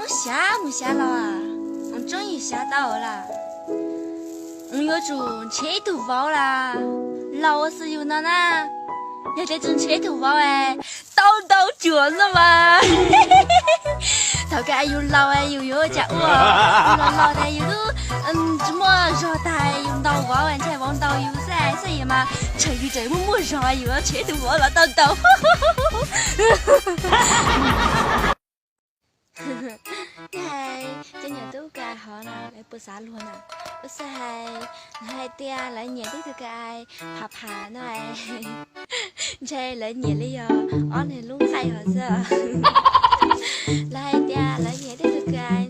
Xyav mus xyav los, tseeb yus xyav tau lawm. Yuav tsum nrhiav ib tug vauv los laus ua xwb yus no na. Yog tias tsis nrhiav ib tug vauv es tau ntau cuam no mas. Thaum kawg yus laus yus yuav ua cas ua, yus los laus tas yus twb tsis muaj zog tas yus ntaus vauv ntshai vauv ntaus yus xwb xwb mas, tseem yus tseem muaj muaj zog yus nrhiav ib tug vauv los tau ntau. Hais cov niam tub ka hov na, lawv puas xav luag na? Ua xwb hais, hais tias lawv nyiam tej tug ka ai phav phav no, ntshe lawv nyiam li yog ob niag lub nqaij hov xwb. Lawv hais tias lawv nyiam tej tug ka ai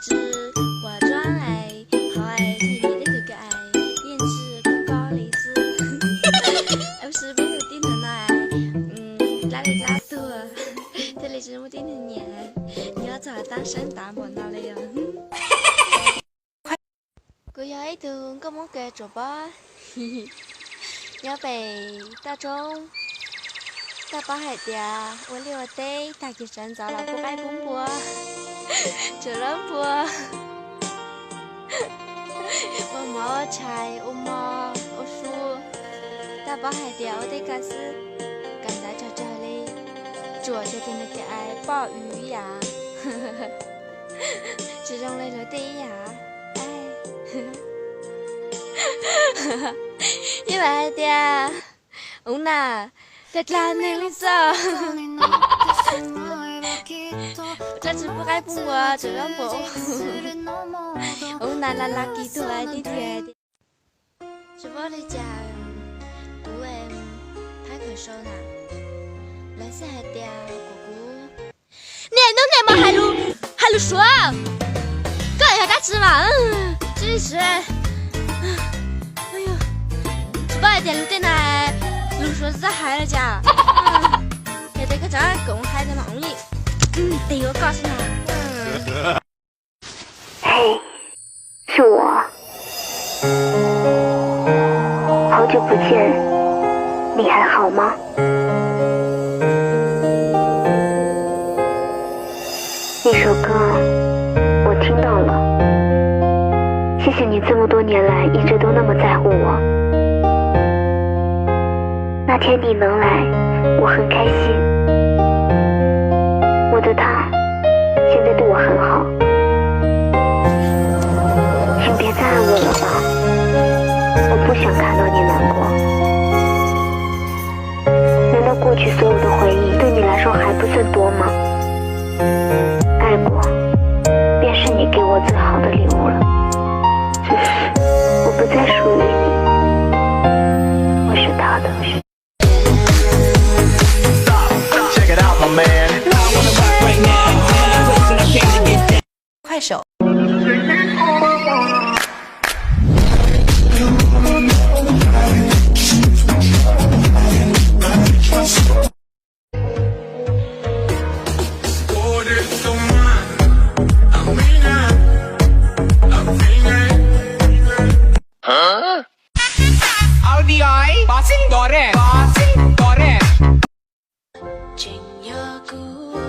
tsis quav tsuab hais, hov ntshe nyiam tej tug ka ai yeej tsis kub kob li xwb. Tab sis peb tug tib neeg no dlab li dlab tuag, thiaj li tsis muaj tib neeg nyiam, nyob txog tab seeb tav npaum no li os. Kuv yog ib tug nkauj Hmoob kws tsuas pob nyob pem toj roob. Toj pob hais tias ua liaj ua teb tag kis sawv ntxov los pub qaib pub npua, tsuas lab npua, ua mov ua tshais ua mov ua su. Toj pob hais tias ua tej ko xwb, kawm ntawv tsawg tsawg li, tsuas cov tus niag ka ai poj ywg ib yam, tsis zoo li luag tej ib yam. Ib vam hais tias, ub na, daj daj neeg li xwb, ua dlaab tsi pub qaib pub npua tsuas lab npua. Ub na, la la kis tuag tiag tiag. Tsis paub li cas, kuv phaib khaws sau na, lawv xav hais tias kuv, kuv niaj hnub niaj hmo hais lus, hais lus Suav, koj yog dab tsi mas, tsis, tsis paub hais tias lus tej na lus Suav txawj hais li cas. Yog tias koj tseem koom hais ntawd mas ua li, tig ua koj xwb na. 嘿，是我。好久不见，你还好吗？那首歌我听到了，谢谢你这么多年来一直都那么在乎我。那天你能来，我很开心。我的他现在对我很好。 请别再爱我了吧，我不想看到你难过。难道过去所有的回忆对你来说还不算多吗？爱过，便是你给我最好的礼物了。我不再属于你，我是他的。 快手。 Tseem yog kuv